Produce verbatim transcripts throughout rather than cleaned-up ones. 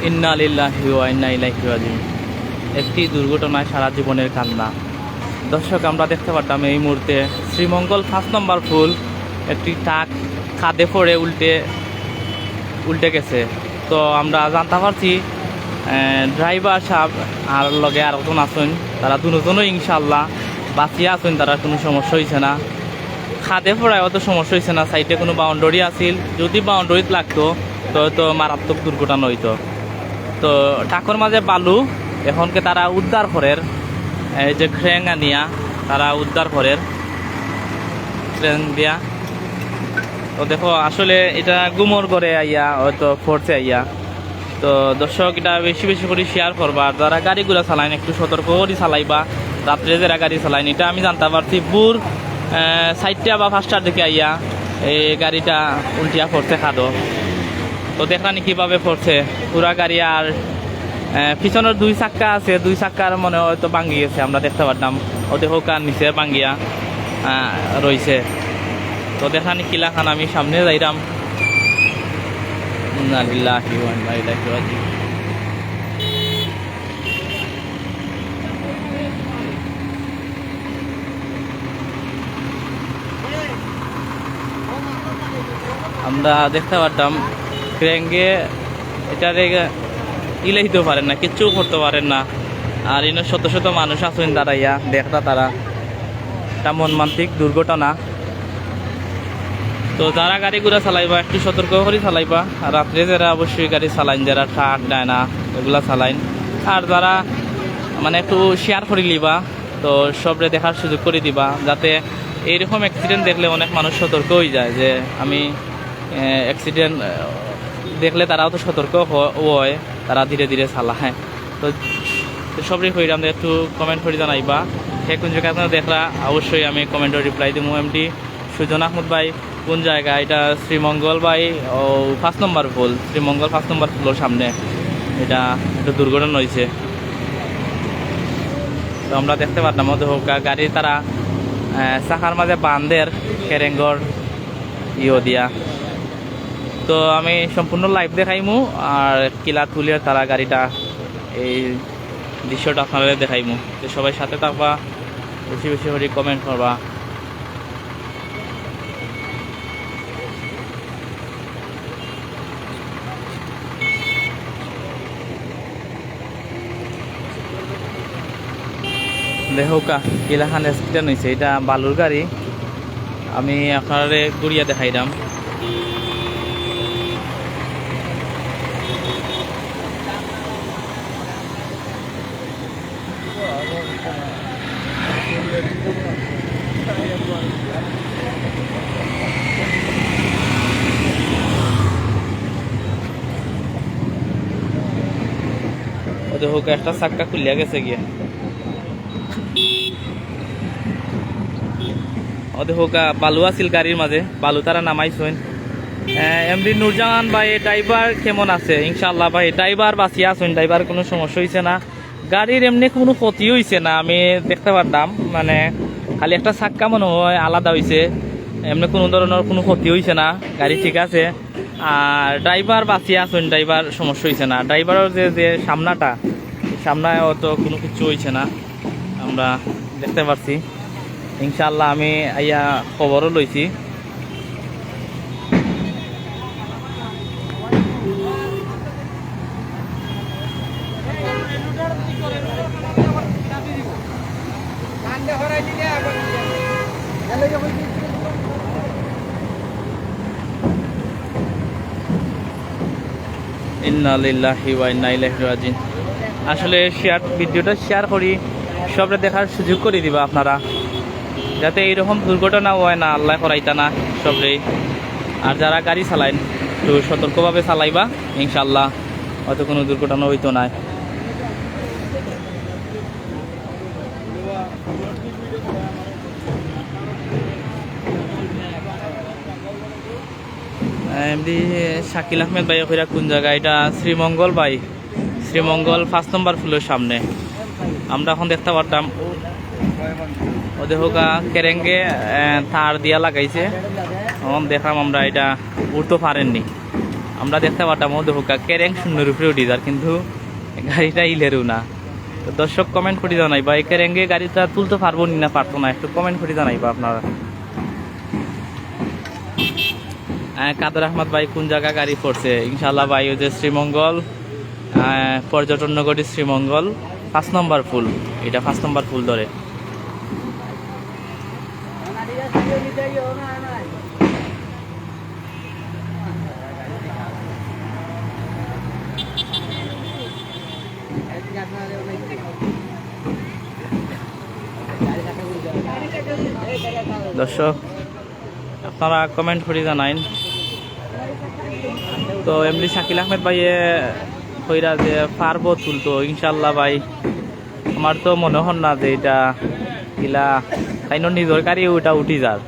ইন্না লিল্লাহি ওয়া ইন্না ইলাইহি রাজিউন। একটি দুর্ঘটনায় সারা জীবনের কান্না। দর্শক, আমরা দেখতে পারতাম এই মুহূর্তে শ্রীমঙ্গল পাঁচ নম্বর পুল, একটি ট্রাক খাদে পড়ে উল্টে, উল্টে গেছে। তো আমরা জানতে পারছি, আহ, ড্রাইভার সাহেব আর লগে আরেকজন আছেন, তারা দুজনই ইনশাআল্লাহ বাঁচিয়া আছেন, তারা কোনো সমস্যা হয়েছে না। খাদে পড়ায় অত সমস্যা হয়েছে না, সাইডে কোনো বাউন্ডারি আছিল, যদি বাউন্ডারিত লাগতো তো হয়তো মারাত্মক দুর্ঘটনা হইতো। তো ট্রাকর মাঝে বালু, এখনকে তারা উদ্ধার করের, এই যে ক্রেন আনিয়া তারা উদ্ধার করের, ক্রেন দিয়া। তো দেখো, আসলে এটা ঘুমর ঘরে আইয়া হয়তো পড়ছে আইয়া। তো দর্শক, এটা বেশি বেশি করে শেয়ার করবা, আর যারা গাড়ি ঘোড়া চালাইন একটু সতর্ক করে চালাইবা, রাত্রে যারা গাড়ি চালাইন। এটা আমি জানতে পারছি ভোর, আহ, চারটা বা পাঁচটার দিকে আইয়া এই গাড়িটা উল্টিয়া পড়ছে খাদো। তো দেখরানি কিভাবে পড়ছে পুরা গাড়ি, আর আহ, পিছনের দুই চাক্কা আছে, দুই চাক্কার মনে হয় তো ভাঙ্গি গেছে, আমরা দেখতে পারতাম। ও দেখো কার নিচে ভাঙ্গিয়া, আহ, রইছে। তো দেখরানি কিলাখান, আমি সামনে যাইরাম। ইন্না লিল্লাহি ওয়া ইন্না ইলাইহি রাজিউন। আমরা দেখতে পারতাম ক্রেঙ্গে এটারে ইলাইতেও পারেন না, কিচ্ছু করতে পারেন না। আর ইনো শত শত মানুষ আছেন দাঁড়াইয়া দেখরা তারা। এটা মর্মান্তিক দুর্ঘটনা। তো যারা গাড়ি ঘোড়া চালাইবা একটু সতর্ক করে চালাইবা। আর রাত্রে যারা অবশ্যই গাড়ি চালাইন, যারা ট্রাক, ডায়না এগুলা চালাইন, আর যারা মানে একটু শেয়ার করে লিবা, তো সবরে দেখার সুযোগ করে দিবা, যাতে এইরকম অ্যাক্সিডেন্ট দেখলে অনেক মানুষ সতর্ক হয়ে যায় যে আমি, আহ, অ্যাক্সিডেন্ট, আহ, দেখলে তারাও তো সতর্ক হ-, হয়, তারা ধীরে ধীরে চালায়। তো, তো সবরে কইরাম যে একটু কমেন্ট করে জানাইবা, হে কোন জায়গা আপনারা দেখরা, অবশ্যই আমি কমেন্টে রিপ্লাই দিমু। এমডি সুজন আহমদ ভাই কোন জায়গা? এটা শ্রীমঙ্গল ভাই, ও পাঁচ নম্বর পুল, শ্রীমঙ্গল পাঁচ নম্বর পুলের সামনে এটা একটা দুর্ঘটনা হয়েছে। তো আমরা দেখতে পারতাম ওদের হোক গা-, গাড়ি তারা, আহ, চাকার মাঝে বান্ধের কেরেঙ্গর ইয়ে দিয়া। তো আমি সম্পূর্ণ লাইভ দেখাইমু আর কিলা তুলিয়া তারা গাড়িটা এই দৃশ্যটা আপনারা দেখাইমু। তো সবাই সাথে থাকবা, বেশি বেশি করে কমেন্ট করবা। দেখউক্কা, কিলাখান অ্যাক্সিডেন্ট হইছে। এটা বালুর গাড়ি, আমি আপনারে ঘুরিয়া দেখাইলাম। ও দেখউক্কা, একটা চাক্কা খুলিয়া গেছে গিয়া। ও দেখউক্কা, বালু আছিল গাড়ির মাঝে, বালু তারা নামাইছইন। আহ, এমডি নুরজাহান ভাই, ড্রাইভার কেমন আছে? ইনশাআল্লাহ ভাই, ড্রাইভার বাঁচিয়া আছইন, ড্রাইভার কোনো সমস্যা হইছে না। গাড়ির এমনি কোনো ক্ষতি হইছে না, আমি দেখতে পারলাম, মানে খালি একটা চাক্কা মনে হয় আলাদা হইছে, এমনি কোনো ধরনের কোনো ক্ষতি হইছে না, গাড়ি ঠিক আছে। আর ড্রাইভার বাঁচিয়া আছইন, ড্রাইভার সমস্যা হইছে না। ড্রাইভারের যে, যে সামনাটা, সামনায় অত কোনো কিছু হইছে না, আমরা দেখতে পারছি। ইনশাআল্লাহ আমি আইয়া খবরও লইছি। ইন্না লিল্লাহি ওয়া ইন্না ইলাইহি রাজিউন। আসলে শেয়ার, ভিডিওটা শেয়ার করি, সবরে দেখার সুযোগ করে দিবা আপনারা, যাতে এইরকম দুর্ঘটনা হয় না, আল্লাহ করাইতা না সবরে। আর যারা গাড়ি চালাইন, একটু সতর্কভাবে চালাইবা, ইনশাআল্লাহ হয়তো কোনো দুর্ঘটনা হইতো না। এমডি শাকিল আহমেদ ভাই, কইরা কোন জায়গা? এটা শ্রীমঙ্গল ভাই, শ্রীমঙ্গল পাঁচ নম্বর পুলের সামনে। আমরা এখন দেখতে পারতাম, ও দেখউক্কা, কেরেঙ্গে, আহ, তার দিয়া লাগাইছে। এখন দেখলাম আমরা, এটা উঠতে পারেননি। আমরা দেখতে পারতাম ও দেখো কেরেং শূন্যর উপরে উঠি যার, কিন্তু গাড়িটা ইলেরও না। তো দর্শক, কমেন্ট করি জানাইবা, এই কেরেঙ্গে গাড়িটা তুলতে পারবো নি না পারতো না, একটু কমেন্ট করি জানাইবা আপনারা। আহ, কাদের আহমদ ভাই, কোন জায়গা গাড়ি পড়ছে? ইনশাল্লাহ ভাই, ওই যে শ্রীমঙ্গল, আহ, পর্যটন নগরী শ্রীমঙ্গল, পাঁচ নম্বর পুল, এটা পাঁচ নম্বর পুল ধরে। দর্শক, আপনারা কমেন্ট করি জানাইন। তো এমডি শাকিল আহমেদ ভাইয়ে কইরা যে পারবো তুলতো, ইনশাল্লাহ ভাই। আমার তো মনে হন না যে এটা কিলা, তাইন নিজের গাড়ি ওটা উঠি যার,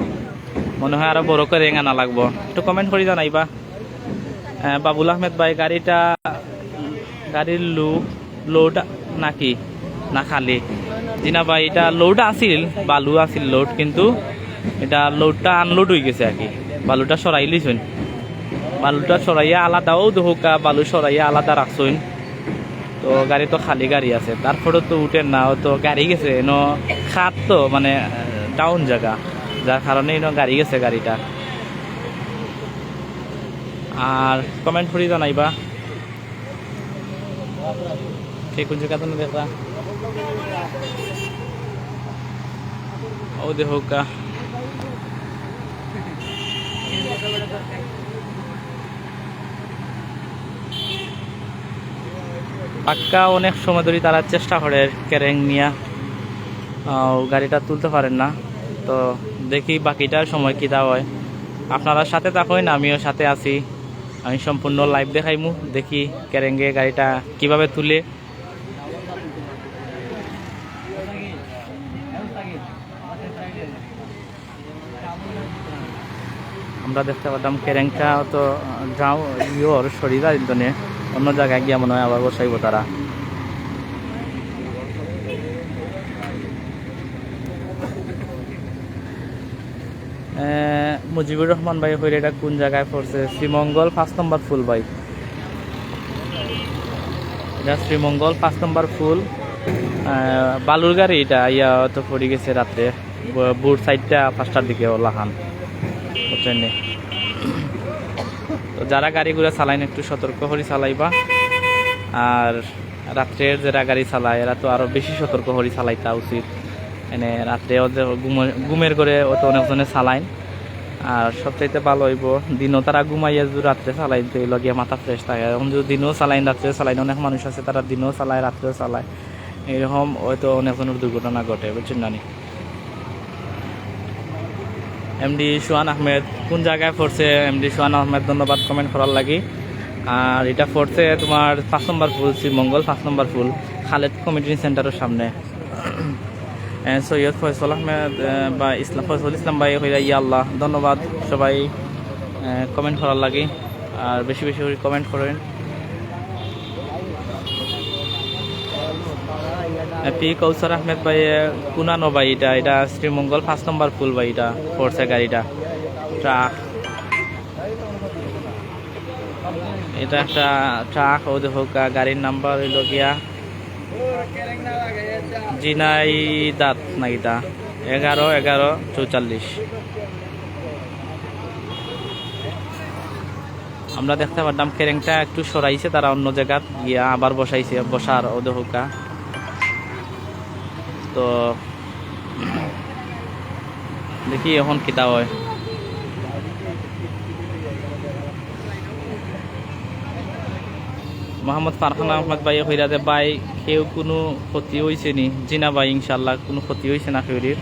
মনে হয় আরো বড় করে এঙ্গানা লাগবো। একটু কমেন্ট করি জানাইবা। আহ, বাবুল আহমেদ ভাই, গাড়িটা, গাড়ির লু-, লোড নাকি না খালি? জি না ভাই, এটা লোড আছিল, বালু আছিল লোড, কিন্তু এটা লোডটা আনলোড হয়ে গেছে আর কি। বালুটা সরাই লিছইন, বালুটা সরাইয়া আলাদা, ও দেখুকা বালু সরাইয়া আলাদা রাখছইন। তো গাড়ি তো খালি গাড়ি আছে, তারপরে তো উঠের না, ও তো গাড়ি গেছে, এনো খাত তো মানে ডাউন জায়গা, যার কারণে এনো গাড়ি গেছে গাড়িটা। আর কমেন্ট করি জানাইবা কে কোন জায়গা তুমি দেখবা। ও দেখুকা। পাক্কা অনেক সময় ধরে তারা চেষ্টা করে কেরেং নিয়া, আহ, গাড়িটা তুলতে পারেন না। তো দেখি বাকিটা সময় কিতা হয়। আপনারা সাথে থাকইন, আমিও সাথে আছি। আমি সম্পূর্ণ লাইভ দেখাইমু, দেখি কেরেঙ্গে গাড়িটা কিভাবে তুলে। আমরা দেখতে পারতাম কেরেংটা তো যাও ইয়োর শরীর আর ইন্তনে অন্য জায়গায় গিয়া মনে হয় আবার বসাইবো তারা। এ, মুজিবুর রহমান ভাই কইরা, এটা কোন জায়গায় পড়ছে? শ্রীমঙ্গল পাঁচ নম্বর পুল ভাই, এটা শ্রীমঙ্গল পাঁচ নম্বর পুল। এ, বালুর গাড়ি এটা ইয়া তো পড়ি গেছে রাত্রে, ব-, ভোর চারটা পাঁচটার দিকে ওলাখান, বুঝছেন নি? তো যারা গাড়ি ঘোড়া চালাইন একটু সতর্ক করি চালাইবা। আর রাত্রের যারা গাড়ি চালায় এরা তো আরো বেশি সতর্ক করি চালাইতা উচিত। এনে রাত্রে ওদের ঘুম-, ঘুমের ঘরে অত অনেকজনে চালাইন। আর সবচাইতে ভালো হইব দিনও তারা ঘুমাইয়া যদি রাত্রে চালাইন তো এই লগে মাথা ফ্রেশ থাকে। এখন যদি দিনও চালাইন রাত্রে চালাইন, অনেক মানুষ আছে তারা দিনও চালায় রাত্রেও চালায়, এরকম হয়তো অনেকজনের দুর্ঘটনা ঘটে, বুঝছেন নানি? এমডি সুহান আহমেদ কোন জায়গায় পড়ছে? এমডি সুহান আহমেদ, ধন্যবাদ কমেন্ট করার লাগি। আর এটা পড়ছে তোমার পাঁচ নম্বর পুল, শ্রীমঙ্গল পাঁচ নম্বর পুল, খালেদ কমিউনিটি সেন্টারের সামনে। এ, সৈয়দ ফয়সল আহমেদ, এ, বা ইসলাম, ফয়সল ইসলাম ভাই হইয়া ইয়া আল্লাহ, ধন্যবাদ সবাই, এ, কমেন্ট করার লাগি। আর বেশি বেশি করে কমেন্ট করেন। এ, পি কৌসার আহমেদ ভাই, এ, কুনানো ভাই, এটা, এটা শ্রীমঙ্গল পাঁচ নম্বর পুল ভাই, এটা পড়ছে গাড়িটা, ট্রাক। এটা একটা ট্রাক, ও দেখো গা-, গাড়ির নাম্বার হইল গিয়া জিনাইদাত নাকি তা, এগারো এগারো চৌচল্লিশ। আমরা দেখতে পারতাম কেরেংটা একটু সরাইছে, তারা অন্য জায়গাত গিয়া আবার বসাইছে, বসার ও দেখুকা। তো দেখি এখন কিতা হয়। মোহাম্মদ ফারহান আহমদ ভাই কইরা যে, "ভাই, কেউ কোনো ক্ষতি হইছে নি?" জি না ভাই, ইনশাল্লাহ কোনো ক্ষতি হইছে না কেউরির।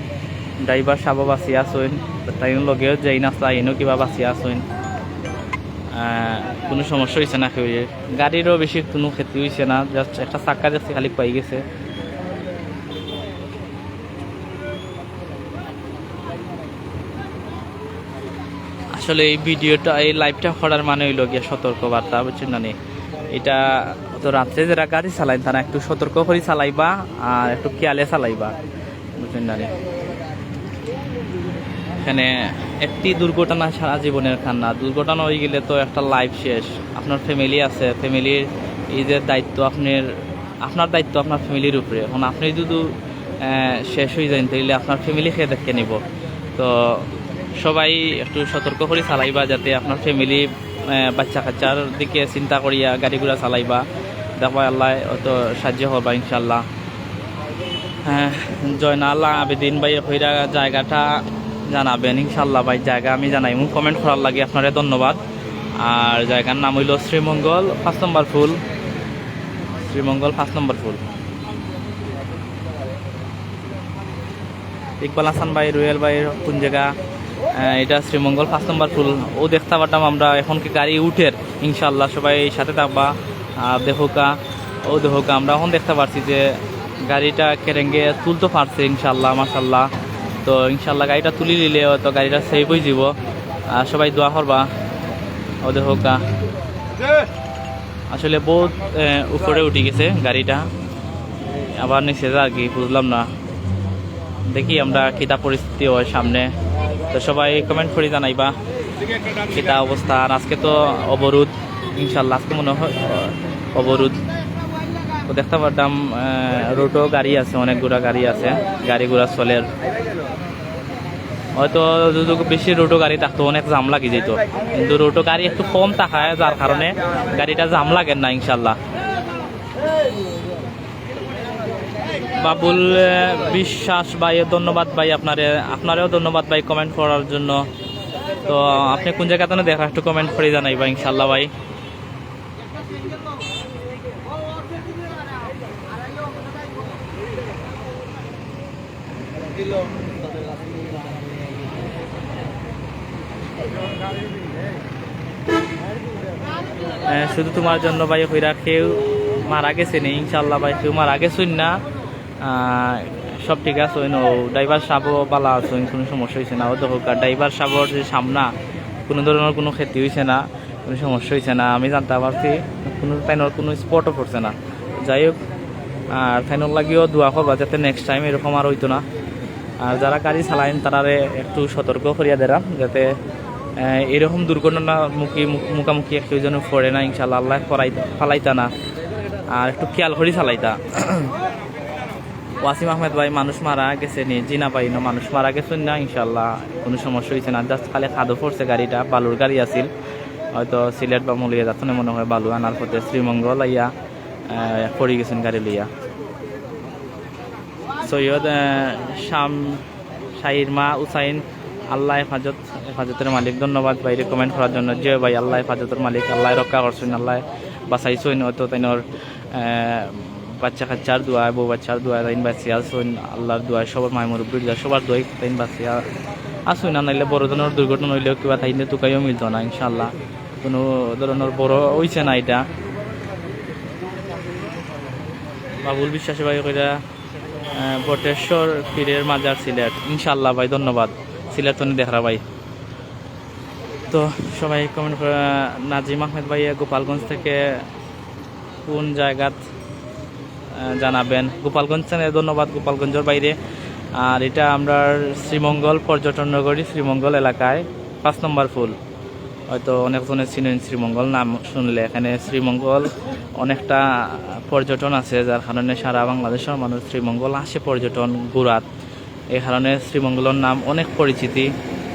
ড্রাইভার সাহেব বাঁচিয়া আছইন, তাই লগেও যাই না, তাই এনও কিবা বাঁচিয়া আছইন। আহ, কোনো সমস্যা হইছে না কেউরির। গাড়িরও বেশি কোনো ক্ষতি হইছে না, just একটা চাক্কা দেখছি খালি পাই গেছে। আসলে এই ভিডিওটা, এই লাইভটা করার মানে হইল গিয়া সতর্ক বার্তা, বুঝছেন না নি? এটা তো রাত্রে যারা গাড়ি চালাইন তারা একটু সতর্ক করে চালাইবা আর একটু খেয়ালে চালাইবা, বুঝছেন না নি? এখানে একটি দুর্ঘটনা সারা জীবনের কান্না, দুর্ঘটনা হয়ে গেলে তো একটা লাইফ শেষ। আপনার ফ্যামিলি আছে, ফ্যামিলির এই যে দায়িত্ব আপনার, আপনার দায়িত্ব আপনার ফ্যামিলির উপরে। এখন আপনি যদি, আহ, শেষ হয়ে যান, তাহলে আপনার ফ্যামিলি কে দেখে নিব? তো সবাই একটু সতর্ক করে চালাইবা, যাতে আপনার ফ্যামিলি, আহ, বাচ্চা কাচ্চার দিকে চিন্তা করিয়া গাড়ি ঘোড়া চালাইবা। দেখবা আল্লাহ অত সাহায্য করবা ইনশাল্লাহ। হ্যাঁ, জয়নাল আবেদিন ভাই কইরা জায়গাটা জানাবেন ইনশাল্লাহ ভাই, জায়গা আমি জানাইমু। কমেন্ট করার লাগি আপনারে ধন্যবাদ। আর জায়গার নাম হইল শ্রীমঙ্গল পাঁচ নম্বর ফুল, শ্রীমঙ্গল পাঁচ নম্বর ফুল। ইকবাল হাসান ভাই, রুয়েল ভাই, কোন জায়গা? আহ, এটা শ্রীমঙ্গল পাঁচ নম্বর ফুল। ও দেখতে পারতাম আমরা এখন কি গাড়ি উঠের, ইনশাল্লাহ সবাই সাথে থাকবা। আর দেখোকা, ও দেখোকা, আমরা এখন দেখতে পারছি যে গাড়িটা কেরেঙ্গে তুলতে পারছে ইনশাল্লাহ, মাশাল্লাহ। তো ইনশাল্লাহ গাড়িটা তুলি নিলে হয়তো গাড়িটা সেভ হয়ে যাব। আর সবাই দোয়া করবা। ও দেখোকা, আসলে বহুত, আহ, উপরে উঠে গেছে গাড়িটা, আবার নিচে যা আর কি, বুঝলাম না। দেখি আমরা কিতা পরিস্থিতি হয় সামনে। তো সবাই কমেন্ট করে জানাইবা কিতা অবস্থা। আর আজকে তো অবরোধ, ইনশাল্লাহ আজকে মনে হয়, আহ, অবরোধ। তো দেখতে পারতাম, আহ, রোডও গাড়ি আছে, অনেকগুলা গাড়ি আছে, গাড়ি ঘোড়া চলের। হয়তো যদি বেশি রোডও গাড়ি থাকতো, অনেক জাম লাগি যেত, কিন্তু রোডও গাড়ি একটু কম থাকায় যার কারণে গাড়িটা জাম লাগে না ইনশাল্লাহ। বাবুল, আহ, বিশ্বাস ভাই, ধন্যবাদ ভাই আপনারে, আপনারেও ধন্যবাদ ভাই কমেন্ট করার জন্য। তো আপনি কোন জায়গা থেকে দেখরা একটু কমেন্ট করে জানাইবা ইনশাল্লাহ ভাই। আহ, শুধু তোমার জন্য ভাই কইরা কেউ মারা গেছে নি, ইনশাল্লাহ ভাই কেউ মারা গেছইন না। আহ, সব ঠিক আছে, ওই নো, ড্রাইভার সাহেবও ভালা আছইন, কোনো সমস্যা হয়েছে না। ও দেখো, ড্রাইভার সাহেবর যে সামনা, কোনো ধরনের কোনো ক্ষতি হয়েছে না, কোনো সমস্যা হয়েছে না। আমি জানতে পারছি কোনো তাইনর কোনো স্পটও পড়ছে না। যাই হোক, আর তাইনর লাগিও দোয়া করবা যাতে নেক্সট টাইম এরকম আর হইতো না। আর যারা গাড়ি চালাইন তারারে একটু সতর্ক করিয়া দিলাম যাতে, আহ, এরকম দুর্ঘটনার মুখী, মুখ-, মুখামুখি কেউ যেন পড়ে না, ইনশাল্লাহ আল্লাহ ফালাইতা না। আর একটু খেয়াল করি চালাইতা। ওয়াসিম আহমেদ ভাই, মানুষ মারা গেছে নি? জি না ভাই, না মানুষ মারা গেছইন না, ইনশাল্লাহ কোনো সমস্যা হয়েছে না। জাস্ট খালি খাদো পড়ছে গাড়িটা, বালুর গাড়ি আছিল, হয়তো সিলেট বা মৌলভীবাজার থানে মনে হয় বালু আনার পথে শ্রীমঙ্গল আইয়া, আহ, পড়ি গেছেন গাড়ি লইয়া। সৈয়দ, আহ, শাম, শাহির মা উসাইন, আল্লাহ হেফাজত, হেফাজতের মালিক। ধন্যবাদ ভাইরে কমেন্ট করার জন্য। জি ভাই, আল্লাহ হেফাজতের মালিক, আল্লাহ রক্ষা করছইন, আল্লাহ বাঁচাইছইন। হয়তো তাইনর, আহ, বাচ্চা কাচ্চার দোয়ায়, বউ বাচ্চার দোয়ায় তাইন বাঁচিয়া আছইন, আল্লাহর দোয়ায়, সবার মায় মুরব্বীর দোয়ায়, সবার দোয়ায় তাইন বাঁচিয়া আছইন। না নাইলে বড় ধরনের দুর্ঘটনা হইলেও কিবা তাইন তুকাইও মিলতো না ইনশাল্লাহ। কোনো ধরনের বড় হইছে না এটা। বাবুল বিশ্বাস ভাই কইরা, আহ, বটেশ্বর পীরের মাজার সিলেট। ইনশাল্লাহ ভাই, ধন্যবাদ। সিলেট তো দেখরা ভাই। তো সবাই কমেন্ট করে, নাজিম আহমেদ ভাইয়া গোপালগঞ্জ থেকে কোন জায়গাত, আহ, জানাবেন। গোপালগঞ্জ থেকে ধন্যবাদ, গোপালগঞ্জের বাইরে। আর এটা আমরার শ্রীমঙ্গল পর্যটন নগরী, শ্রীমঙ্গল এলাকায় পাঁচ নম্বর ফুল। হয়তো অনেকজনে চিনেন শ্রীমঙ্গল নাম শুনলে। এখানে শ্রীমঙ্গল অনেকটা পর্যটন আছে, যার কারণে সারা বাংলাদেশের মানুষ শ্রীমঙ্গল আসে পর্যটন ঘুরাত। এই কারণে শ্রীমঙ্গলর নাম অনেক পরিচিতি।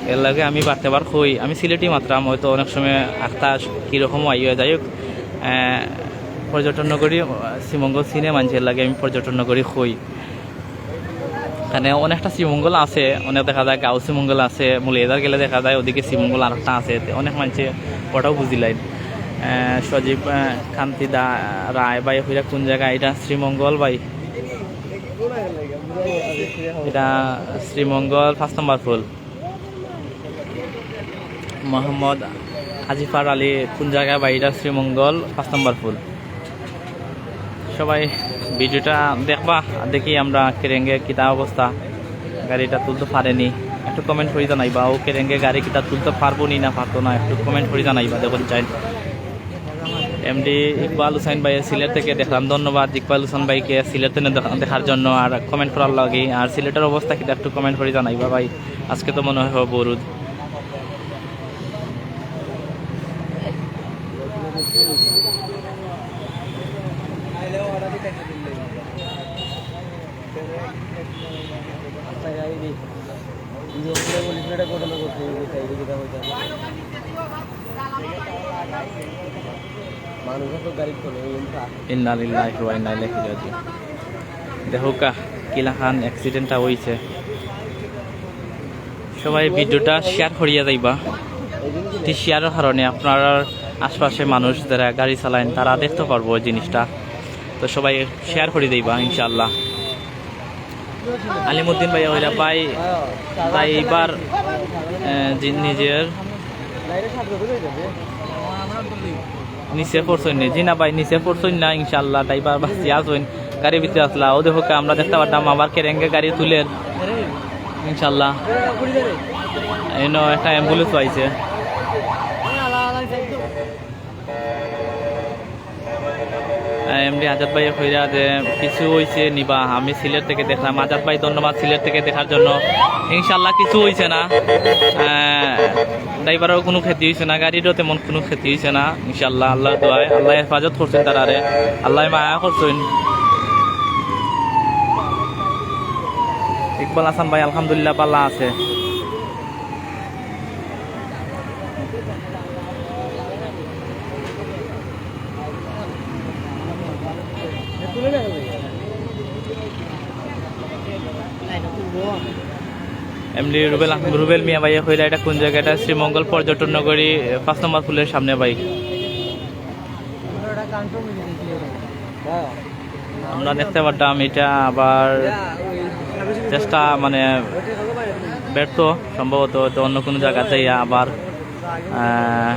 এর লগে আমি বাড়তে বার কই, আমি সিলেটি মাতরাম, হয়তো অনেক সময় আখতা কীরকম আই হয়। যাই হোক, আহ, পর্যটন নগরী, আহ, শ্রীমঙ্গল চিনে মানষে, এর লগে আমি পর্যটন নগরী কই। এখানে অনেকটা শ্রীমঙ্গল আছে, অনেক দেখা যায় গাঁও শ্রীমঙ্গল আছে, মৌলভীবাজার গেলে দেখা যায় ওদিকে শ্রীমঙ্গল আরেকটা আছে, তে অনেক মানষে ওটাও বুঝিলাইন। আহ, সজীব, আহ, কান্তি দা, রায় ভাই, কইরা কোন জায়গা? এটা শ্রীমঙ্গল ভাই, এটা শ্রীমঙ্গল পাঁচ নম্বর ফুল। মোহাম্মদ আজিফার আলী, কোন জায়গা ভাই? এটা শ্রীমঙ্গল পাঁচ নম্বর ফুল। সবাই ভিডিওটা দেখবা, আর দেখি আমরা কেরেঙ্গে কিতা অবস্থা, গাড়িটা তুলতে পারেনি। একটু কমেন্ট করে জানাইবা, ও কেরেঙ্গে গাড়ি কিতা তুলতে পারবো নি না পারতো না, একটু কমেন্ট করে জানাইবা। দেখুন চাই এমডি ইকবাল হুসাইন ভাই সিলেট থেকে দেখলাম, ধন্যবাদ ইকবাল হুসাইন ভাইকে সিলেট থেকে দেখ-, দেখার জন্য আর কমেন্ট করার লাগি। আর সিলেটের অবস্থা কিতা একটু কমেন্ট করে জানাইবা ভাই, আজকে তো মনে হয় অবরোধ। ইন্না লিল্লাহি ওয়া ইন্না ইলাইহি রাজিউন। দেখউক্কা, কিলাখান accident টা অইছে। সবাই video টা share করিয়া যাইবা। টি share এর কারণে আপনারার আশপাশে মানুষ যারা গাড়ি চালাইন, তারা দেখতে পারবো ওই জিনিসটা। তো সবাই share করি দিবা ইনশাআল্লাহ। আলিমুদ্দিন ভাই, ওইরা ভাই, driver, এ, জি, নিজের নিচে পড়ছইন নি? জি না ভাই, নিচে পড়ছইন না, ইনশাআল্লাহ। Driver বাঁচিয়া আছইন, গাড়ির ভিতরে আছলা। অউ দেখউক্কা, আমরা দেখতা পারতাম আবার কেরেঙ্গে গাড়ি তুলের, ইনশাআল্লাহ। এইন একটা ambulance আইছে। এমডি আজাদ ভাই কইরা যে কিছু অইছে নি বা, আমি সিলেট থেকে দেখলাম। আজাদ ভাই, ধন্যবাদ সিলেট থেকে দেখার জন্য। ইনশাআল্লাহ কিছু অইছে না, আহ, driver ও কোনো ক্ষতি অইছে না, গাড়িরও তেমন কোনো ক্ষতি অইছে না। ইনশাআল্লাহ আল্লাহর দোয়ায় আল্লাহ হেফাজত করছইন তারারে, আল্লাহ মায়া করছইন। ইকবাল হাসান ভাই আলহামদুলিল্লাহ ভালা আছে। এমডি রুবেল আহমেদ, রুবেল মিয়া ভাইয়ে কইরা, এটা কোন জায়গা? এটা শ্রীমঙ্গল পর্যটন নগরী, পাঁচ নম্বর পুলের সামনে ভাই। আমরা দেখতে পারতাম এটা আবার চেষ্টা মানে ব্যর্থ, সম্ভবত তো অন্য কোনো জায়গাতে আবার, আহ,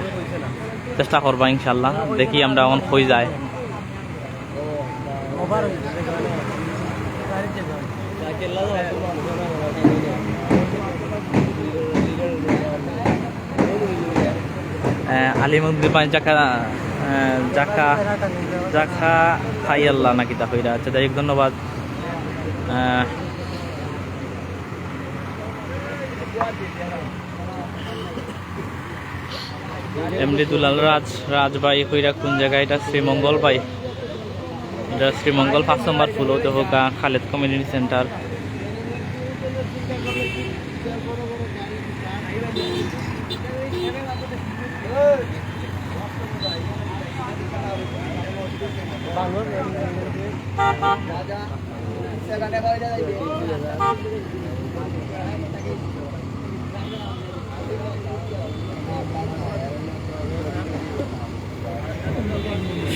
চেষ্টা করবা ইনশাল্লাহ। দেখি আমরা এখন কই যায়। আহ, আলিমুদ্দিন ভাই জাকা, আহ, জাকা, জাকা খাই আল্লাহ নাকি তা কইরা। আচ্ছা, যাই হোক, ধন্যবাদ। আহ, এমডি দুলাল রাজ, রাজ ভাই কইরা কোন জায়গা? এটা শ্রীমঙ্গল ভাই, এটা শ্রীমঙ্গল পাঁচ নম্বর পুল, অউ দেখউক্কা খালেদ কমিউনিটি সেন্টার।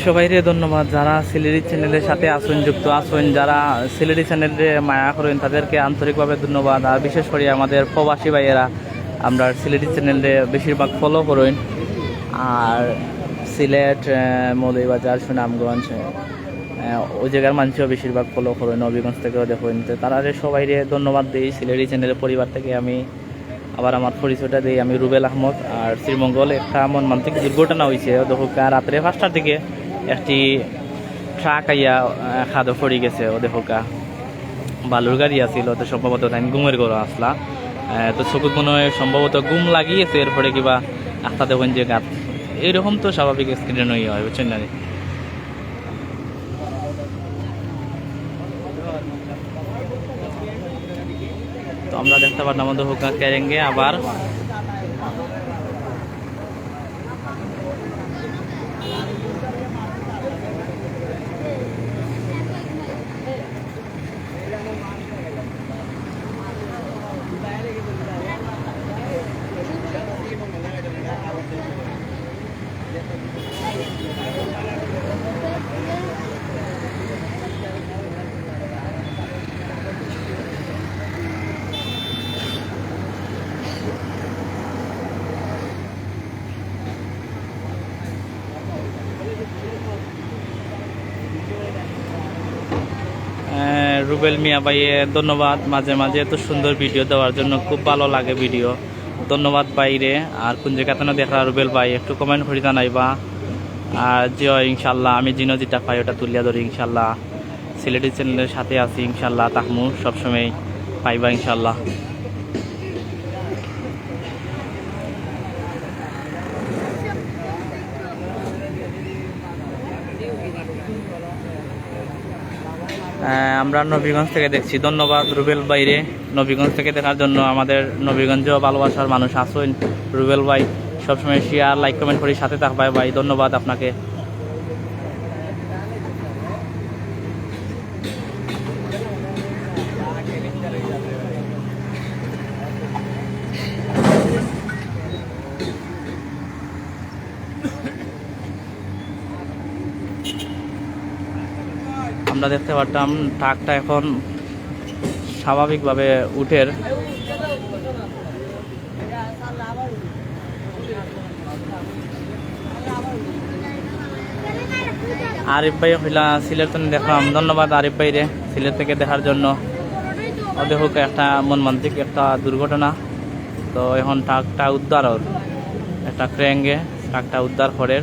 সবাইরে ধন্যবাদ, যারা সিলেটি চ্যানেলের সাথে আছইন, যুক্ত আছইন, যারা সিলেটি চ্যানেলরে মায়া করইন, তাদেরকে আন্তরিকভাবে ধন্যবাদ। আর বিশেষ করে আমাদের প্রবাসী ভাইয়েরা, আমরার সিলেটি চ্যানেলরে বেশিরভাগ ফলো করইন। আর সিলেট, আহ, মৌলভীবাজার, সুনামগঞ্জ, আহ, ওই জায়গার মানুষও বেশিরভাগ ফলো করইন, নবীগঞ্জ থেকেও দেখইন। তো তারারে সবাইরে ধন্যবাদ দেই, সিলেটি চ্যানেলের পরিবার থেকে আমি আবার আমার পরিচয়টা দেই, আমি রুবেল আহমদ। আর শ্রীমঙ্গল একটা মর্মান্তিক দুর্ঘটনা অইছে, অউ দেখউক্কা রাত্রে পাঁচটার দিকে একটি ট্রাক আইয়া, আহ, খাদো পড়ি গেছে, অউ দেখউক্কা বালুর গাড়ি আছিল, অউ তো সম্ভবত তাইন ঘুমের ঘরো আছলা। আহ, তো চকুত মনে হয় সম্ভবত ঘুম লাগি গেছে, এরপরে কিবা আখতা দেখইন যে গাত, এইরকম তো স্বাভাবিক অ্যাক্সিডেন্ট অইয়া হয়, বুঝছইন না নি? তো আমরা দেখতে পারলাম আমাদের হুকা কেরেঙ্গে আবার। আহ, রুবেল মিয়া ভাইয়ে ধন্যবাদ, মাঝে মাঝে এত সুন্দর ভিডিও দেওয়ার জন্য, খুব ভালো লাগে ভিডিও। ধন্যবাদ ভাইরে। আর কোন জায়গা থাকি দেখরা রুবেল ভাই, একটু কমেন্ট করি জানাইবা। আর জি অয়, ইনশাল্লাহ আমি জিনো যেটা পাই ওটা তুলিয়া ধরি ইনশাল্লাহ। সিলেটি চ্যানেলের সাথে আছি ইনশাল্লাহ, থাকমু সবসময়, পাইবা ইনশাল্লাহ। আহ, আমরা নবীগঞ্জ থেকে দেখছি। ধন্যবাদ রুবেল ভাইরে, নবীগঞ্জ থেকে দেখার জন্য। আমাদের নবীগঞ্জেও ভালোবাসার মানুষ আছেন। রুবেল ভাই, সবসময় শেয়ার, লাইক, কমেন্ট করে সাথে থাকবায় ভাই, ধন্যবাদ আপনাকে। আমরা দেখতে পারতাম ট্রাকটা এখন স্বাভাবিকভাবে উঠের। আরিফ ভাই হইলা সিলেট থেকে দেখলাম, ধন্যবাদ আরিফ ভাইরে সিলেট থেকে দেখার জন্য। ও দেখুক, একটা মর্মান্তিক একটা দুর্ঘটনা। তো এখন ট্রাকটা উদ্ধার ওর, একটা ক্রেঙ্গে ট্রাকটা উদ্ধার করের,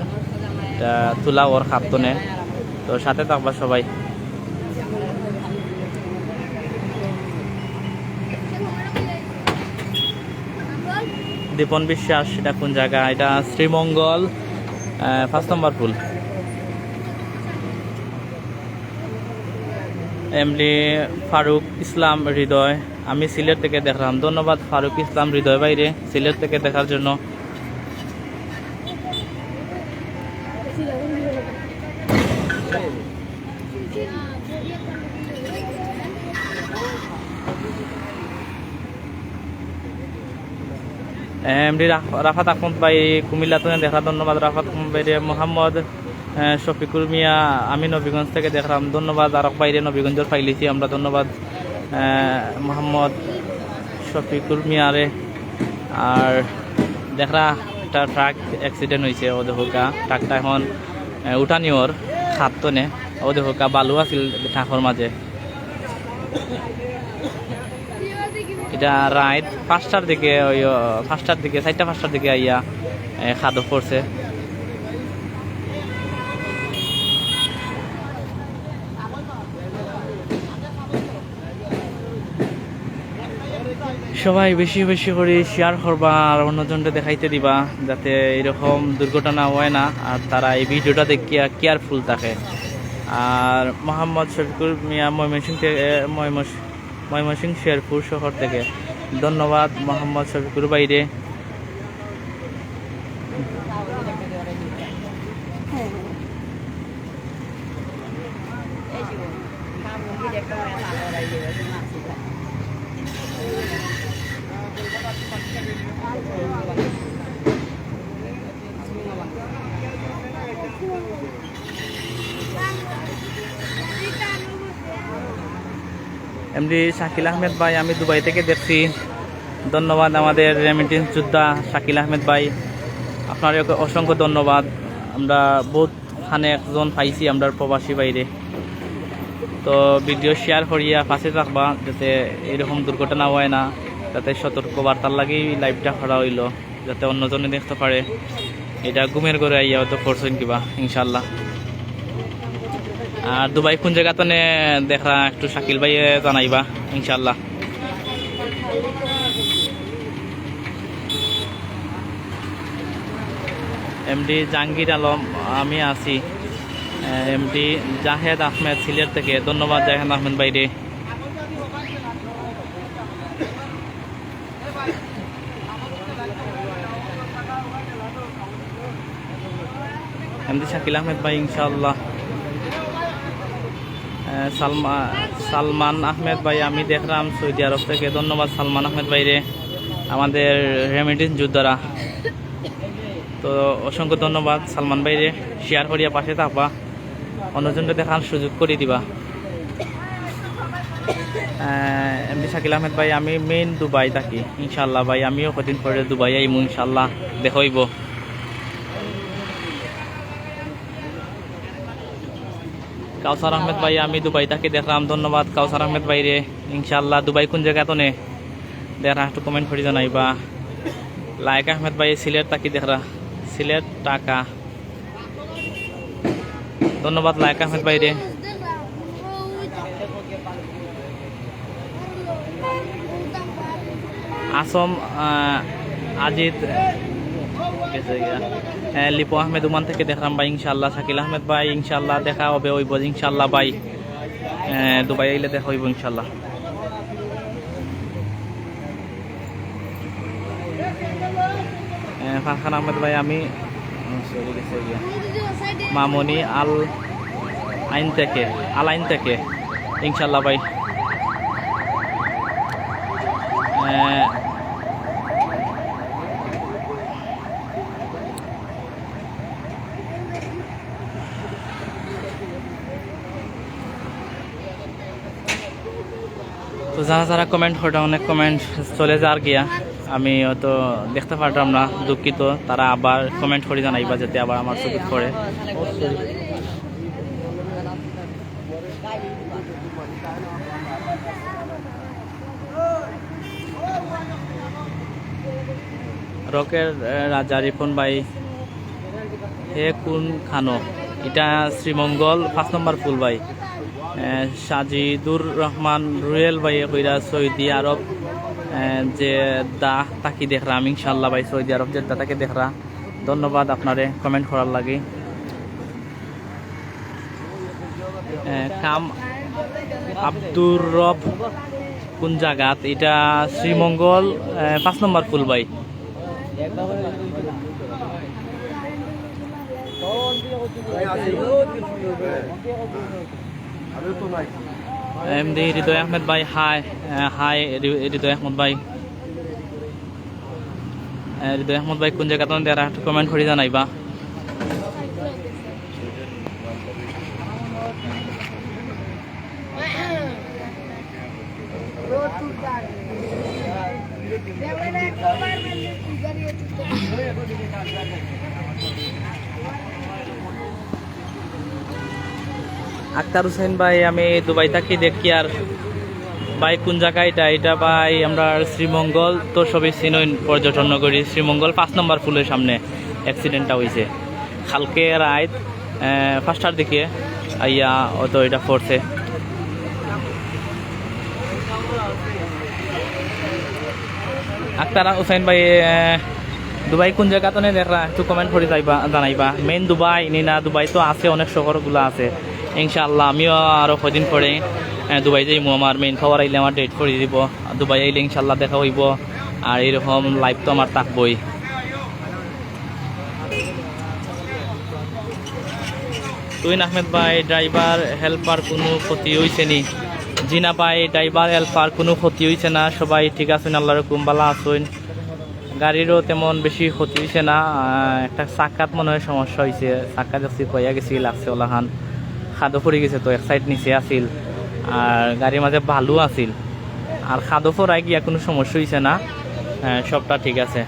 এটা তুলা ওর খাপ্তনে। তো সাথে থাকবা সবাই। দীপন বিশ্বাস, এটা কোন জায়গা? এটা শ্রীমঙ্গল, আহ, পাঁচ নম্বর পুল। এমডি ফারুক ইসলাম হৃদয়, আমি সিলেট থেকে দেখলাম। ধন্যবাদ ফারুক ইসলাম হৃদয় ভাইরে সিলেট থেকে দেখার জন্য। এমডি রাফ-, রাফাত আহমদ ভাই কুমিল্লা থেকে দেখা, ধন্যবাদ রাফাত আহমদ ভাইরে। মোহাম্মদ, আহ, শফিকুর মিয়া, আমি নবীগঞ্জ থেকে দেখলাম, ধন্যবাদ আরক ভাইরে, নবীগঞ্জর পাইলিছি আমরা, ধন্যবাদ, আহ, মোহাম্মদ শফিকুর মিয়ারে। আর দেখরা একটা ট্রাক অ্যাক্সিডেন্ট হয়েছে, ও দেখুকা ট্রাকটা এখন, আহ, উঠানি ওর খাপ্তনে, ও দেখুকা বালু আছিল ট্রাকর মাঝে। এটা রাইত পাঁচটার দিকে, ওই, আহ, পাঁচটার দিকে, চারটা পাঁচটার দিকে আইয়া, এ, খাদো পড়ছে। সবাই বেশি বেশি করে শেয়ার করবা আর অন্যজনকে দেখাইতে দিবা, যাতে এরকম দুর্ঘটনা হয় না আর তারা এই ভিডিওটা দেখিয়া কেয়ারফুল থাকে। আর মোহাম্মদ শফিকুর মিয়া ময়মনসিংহ থেকে, এ, ময়মনসিংহ ময়মনসিংহ শেরপুর শহর থেকে। ধন্যবাদ মোহাম্মদ শফিকুর ভাইরে। এমডি শাকিল আহমেদ ভাই, আমি দুবাই থেকে দেখছি। ধন্যবাদ আমাদের রেমিটেন্স যোদ্ধা শাকিল আহমেদ ভাই, আপনারে অসংখ্য ধন্যবাদ। আমরা বহুত খানে একজন পাইছি আমরা প্রবাসী ভাইরে। তো ভিডিও শেয়ার করিয়া পাশে থাকবা, যাতে এরকম দুর্ঘটনা হয় না, যাতে সতর্ক বার্তার লাগি লাইভটা করা হইলো। যাতে অন্যজনে দেখতে পারে। এটা ঘুমের ঘরে আইয়া হয়তো করছেন কিবা, ইনশাল্লাহ। আর দুবাই কোন জায়গা তনে দেখরা একটু শাকিল ভাইয়ে জানাইবা, ইনশাল্লাহ। এমডি জাহাঙ্গীর আলম, আমি আছি। এমডি জাহেদ আহমেদ সিলেট থেকে, ধন্যবাদ জাহেদ আহমেদ ভাইরে। এমডি শাকিল আহমেদ ভাই, ইনশাআল্লাহ। আহ, সালমা-, সালমান আহমেদ ভাই, আমি দেখলাম সৌদি আরব থেকে। ধন্যবাদ সালমান আহমেদ ভাইরে, আমাদের রেমিটেন্স যোদ্ধারা। তো অসংখ্য ধন্যবাদ সালমান ভাইরে, শেয়ার করিয়া পাশে থাকবা। অন্যজনরে দেখার সুযোগ করি দিবা। আহ, এমডি শাকিল আহমেদ ভাই, আমি মেইন দুবাই থাকি। ইনশাআল্লাহ ভাই, আমিও কদিন পরে দুবাই আইমু, ইনশাআল্লাহ দেখা হইব। কাউসার আহমেদ ভাই, আমি দুবাই থাকি দেখলাম, ধন্যবাদ কাউসার আহমেদ ভাইরে। ইনশাআল্লাহ দুবাই কোন জায়গা তনে দেখরা একটু কমেন্ট করি জানাইবা। লায়েক আহমেদ ভাই সিলেট থাকি দেখরা, সিলেট ঢাকা। ধন্যবাদ লায়েক আহমেদ ভাইরে। আসম, আহ, আজিদ, গেছে গিয়া। আহ, লিপু আহমেদ ওমান থেকে দেখলাম ভাই, ইনশাআল্লাহ। শাকিল আহমেদ ভাই, ইনশাআল্লাহ দেখা হবে, ওই বল, ইনশাআল্লাহ ভাই। এ, দুবাই আইলে দেখা অইবো ইনশাল্লাহ। এ, ফারহান আহমেদ ভাই, আমি, উম, sorry, গেছে গিয়া। মামনি আল আইন থেকে, আল আইন থেকে, ইনশাল্লাহ ভাই। এ, তো যারা যারা comment কররা, অনেক comment চলে যার গিয়া, আমি হয়তো দেখতে পারতাম না, দুঃখিত। তারা আবার comment করি জানাইবা, যাতে আবার আমার চকুত পড়ে। রকের, এ, রাজা রিপন ভাই, হে কোন খানো? এটা শ্রীমঙ্গল পাঁচ নম্বর ফুল ভাই। এ, সাজিদুর রহমান রুয়েল ভাই কইরা সৌদি আরব, এ, জেদ্দা তাকি দেখরাম ইনশাল্লাহ ভাই, সৌদি আরব জেদ্দা তাকি দেখরা। ধন্যবাদ আপনারে comment করার লাগি। এ, কাম আব্দুর রব কোন জাগাত? এটা শ্রীমঙ্গল, এ, পাঁচ নম্বর ফুল ভাই। এমডি হৃদয় আহমেদ ভাই, হাই। এ, হাই হৃ-, হৃদয় আহমেদ ভাই। এ, হৃদয় আহমেদ ভাই কোন জাগাত দেখরা, একটু comment করি জানাইবা। আক্তার হোসেন ভাই, আমি দুবাই থাকি দেখিয়ার। ভাই, কোন জাগা এটা? এটা ভাই, আমরা শ্রীমঙ্গল তো সবে চিনইন, পর্যটন নগরী শ্রীমঙ্গল পাঁচ নম্বর ফুলের সামনে accident টা অইছে কালকে রাইত, আহ, পাঁচটার দিকে আইয়া হয়তো এটা পড়ছে। আক্তার হোসেন ভাই, আহ, দুবাই কোন জাগাত দেখরা, একটু comment করি যাইবা, জানাইবা। Main দুবাই নি না, দুবাই তো আছে, অনেক শহরগুলা আছে। ইনশাআল্লাহ আমিও আরো কয়দিন পরে, আহ, দুবাই যাইমু। আমার main খবর আইলে আমার date করি দিব। দুবাই আইলে ইনশাআল্লাহ দেখা অইবো। আর এরকম live তো আমার থাকবোই। তুইন আহমেদ ভাই, driver helper কোনো ক্ষতি অইছে নি? জি না ভাই, driver helper কোনো ক্ষতি অইছে না, সবাই ঠিক আছইন, আল্লাহর হুকুম ভালা আছইন। গাড়িরও তেমন বেশি ক্ষতি অইছে না, আহ, একটা চাকাত মনে হয় সমস্যা অইছে, চাকা দেখছি পইয়া গেছে, লাগছে ওলাখান, খাদো পড়ি গেছে তো এক side নিচে আছিল, আর গাড়ির মাঝে বালু আছিল, আর খাদো পড়ায় গিয়া কোনো সমস্যা অইছে না, আহ, সবটা ঠিক আছে।